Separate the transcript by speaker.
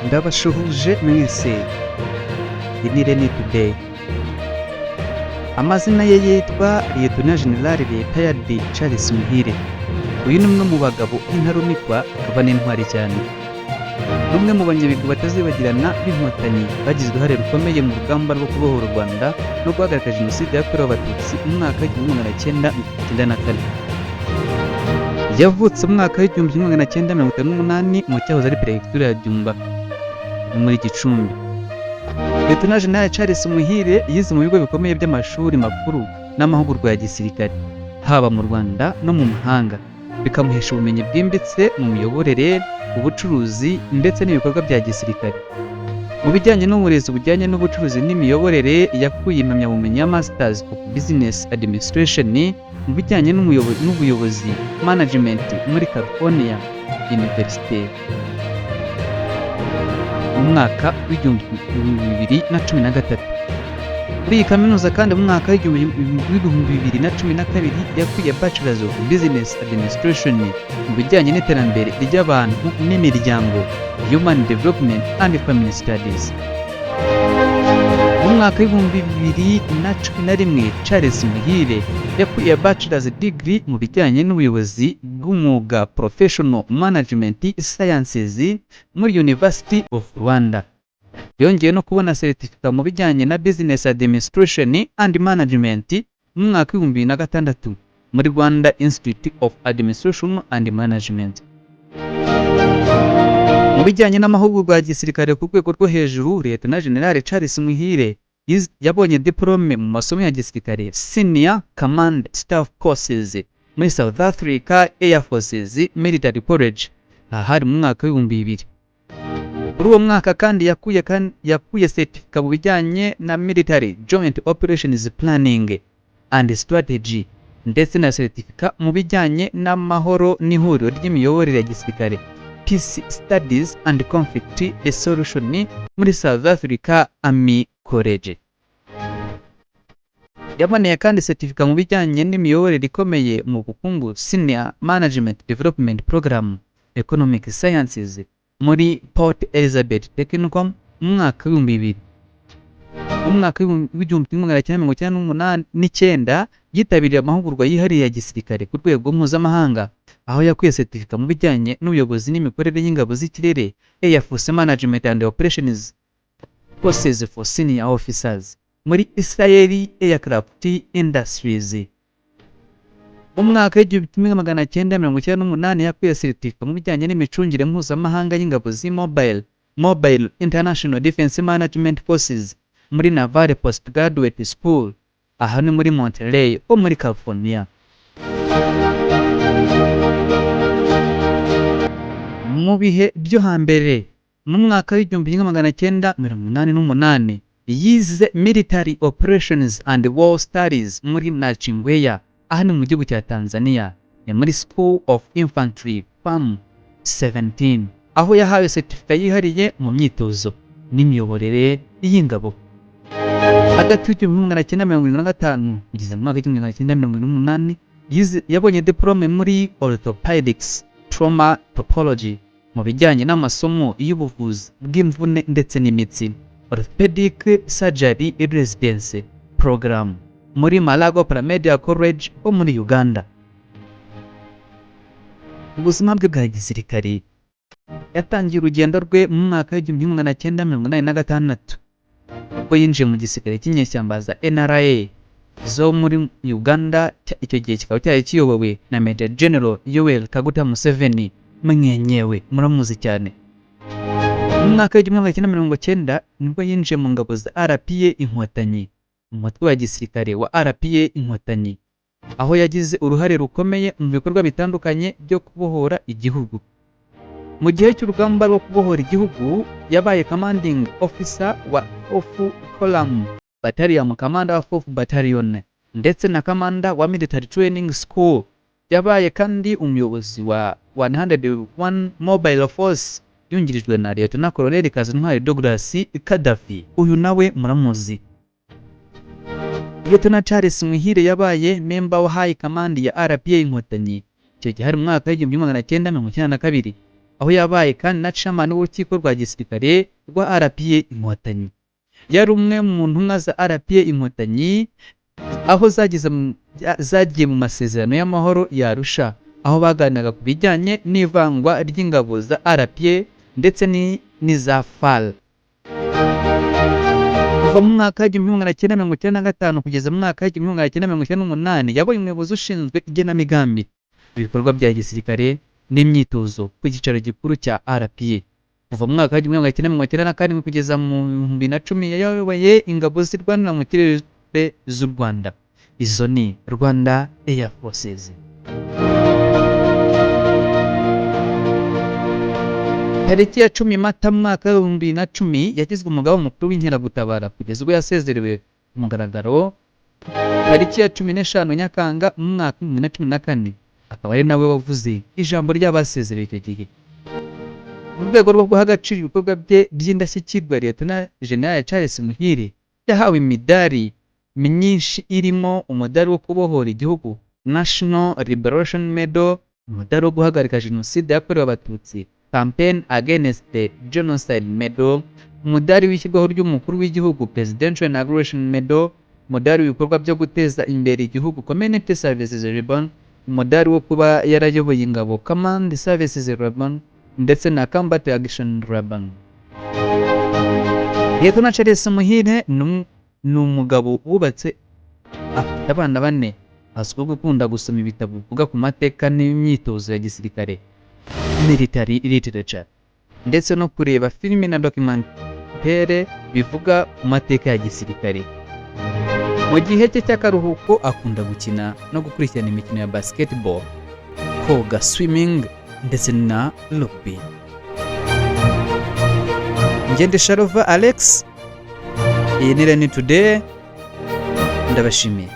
Speaker 1: Ndabashuhuje mwese, iyi ni Reni Today. Amazina ye yitwa Lieutenant General Retired Charles Muhire. Uyu ni umwe mu bagabo b'intarumikwa akaba n'intwari cyane. Ni umwe mu banyabigwi batazibagirana b'Inkotanyi bagize uruhare rukomeye mu rugamba rwo kubohora u Rwanda no guhagarika Jenoside yakorewe Abatutsi mu mwaka w'1994. Yavutse mu mwaka w'1958 mu cyahoze ari Perefegitura ya Byumba ni muri Gicumbi. Lieutenant General Charles Muhire yize mu bigo bikomeye by'amashuri makuru n'amahugurwa ya gisirikare, haba mu Rwanda no mu mahanga, bikamuhesha ubumenyi bwimbitse mu miyoborere, ubucuruzi ndetse n'ibikorwa bya gisirikare. Mu bijyanye n'uburezi bujyanye n'ubucuruzi n'imiyoborere, yakuye impamyabumenyi ya Masters of Business Administration mu bijyanye n'ubuyobozi Management muri California University mu mwaka w'2013. Muri iyi kaminuza kandi, mu mwaka w'2012 yakuye Bachelors of Business Administration mu bijyanye n'iterambere ry'abantu n'imiryango, Human Development and Family Studies. Mu mwaka w'2011, Charles Muhire yakuye Bachelor's Degree mu bijyanye n'ubuyobozi bw'umwuga, Professional Management Sciences, muri University of Rwanda. Yongeye no kubona seritifika mu bijyanye na Business Administration and Management mu mwaka w'2006 muri Rwanda Institute of Administration and Management. Mu bijyanye n'amahugurwa ya gisirikare ku rwego rwo hejuru, Lieutenant General Charles Muhire yabonye diplome mu masomo ya gisirikare, Senior Command Staff Courses, muri South Africa Air Forces Military College. Aha hari mu mwaka w'2000. Muri uwo mwaka kandi yakuye certificate mu bijyanye na Military Joint Operations Planning and Strategy ndetse na certificate mu bijyanye n'amahoro n'ihuriro ry'imiyoborere ya gisirikare, Peace Studies and Conflict Resolution, muri South Africa Army College. Yaboneye kandi certificate mu bijyanye n'imiyoborere ikomeye mu bukungu, Senior Management Development Program Economic Sciences, muri Port Elizabeth Technical mu mwaka w'2000. Mu mwaka w'1998 n'icyenda yitabiriye amahugurwa yihariye ya gisirikare ku rwego mpuzamahanga, aho yakuye certificate mu bijyanye n'ubuyobozi n'imikorere y'ingabo z'ikirere, Air Force Management and Operations Courses for Senior Officers, muri Israel Aircraft Industries. Mu mwaka w'1998 yakuye certificate mu bijyanye n'imicungire mpuzamahanga y'ingabo z'Mobile, Mobile International Defense Management Forces, muri Naval Postgraduate School. Aha ni muri Monterey ho muri California. Mu bihe byo hambere, mu mwaka w'1988, yize Military Operations and War Studies muri Nachingwea. Aha ni mu gihugu cya Tanzania, ni muri School of Infantry Farm 17, aho yahawe certificate yihariye mu myitozo n'imiyoborere y'ingabo. Hagati y'1975 kugeza mu mwaka w'1978 yabonye diplome muri Orthopedics Trauma Topology, mu bijyanye n'amasomo y'ubuvuzi bw'imvune ndetse n'imitsi, Orthopedic Surgery Residency Program, muri Mulago Paramedical College ho muri Uganda. Ubuzima bwe bwa gisirikare, yatangiye urugendo rwe mu mwaka w'1986 ubwo yinjiye mu gisirikare cy'inyeshyamba za NRA zo muri Uganda. Icyo gihe kikaba cyari kiyobowe na Major General Yoweri Kaguta Museveni, mwenyewe muramuzi cyane. Mu mwaka w'1990 nibwo yinjiye mu ngabo za RPA Inkotanyi, umutwe wa gisirikare wa RPA Inkotanyi, aho yagize uruhare rukomeye mu bikorwa bitandukanye byo kubohora igihugu. Mu gihe cy'urugamba rwo kubohora igihugu, yabaye commanding officer wa Fourth Column Battalion, commander wa Fourth Battalion ndetse na commander wa Military Training School. Yabaye kandi umuyobozi wa 101 Mobile Force, yungirijwe na Lieutenant Colonel Kazintwari Douglas Kadafi. Uyu nawe muramuzi. Lieutenant Charles Muhire yabaye member wa High Command ya RPA Inkotanyi. Icyo gihe hari mu mwaka w'1992. aho yabaye kandi na chairman w'urukiko rwa gisirikare rwa RPA Inkotanyi. Yari umwe mu ntumwa za RPA Inkotanyi aho zagiye mu masezerano y'amahoro ya Arusha, aho baganiraga ku bijyanye n'ivangwa ry'ingabo za RPA ndetse n'iza FAR. Kuva mu mwaka w'1995 kugeza mu mwaka w'1998 yabaye umuyobozi ushinzwe igenamigambi, ibikorwa bya gisirikare n'imyitozo ku cyicaro gikuru cya RPA. Kuva mu mwaka w'1997 kugeza mu 2010 yayoboye ingabo zirwanira mu kirere z'u Rwanda, izo ni Rwanda Air Forces. Tariki ya 10 Mata mu mwaka w'2010 yagizwe umugaba mukuru w'inkeragutabara kugeza ubwo yasezerewe ku mugaragaro tariki ya 15 Nyakanga mu mwaka w'2014, akaba ari nawe wavuze ijambo ry'abasezerewe icyo gihe. Mu rwego rwo guha agaciro ibikorwa bye by'indashyikirwa, Liyetona Jenerali Charles Muhire yahawe imidari myinshi irimo umudari wo kubohora igihugu National Liberation Medal, umudari wo guhagarika Jenoside yakorewe Abatutsi Campaign Against the Genocide Medal, umudari w'ishyirwaho ry'umukuru w'igihugu Presidential Inauguration Medal, umudari w'ibikorwa byo guteza imbere igihugu Community Services Ribbon, umudari wo kuba yarayoboye ingabo Command Services Ribbon ndetse na Combat Action Ribbon. Liyetona Charles Muhire ni umugabo wubatse, afite abana bane, azwiho gukunda gusoma ibitabo bivuga ku mateka n'imyitozo ya gisirikare military literature, ndetse no kureba filime na documentaire bivuga ku mateka ya gisirikare. Mu gihe cye cy'akaruhuko akunda gukina no gukurikirana imikino ya basketball, koga swimming ndetse na rugby. Ngendesharova Alex, iyi ni Reni Today, ndabashimiye.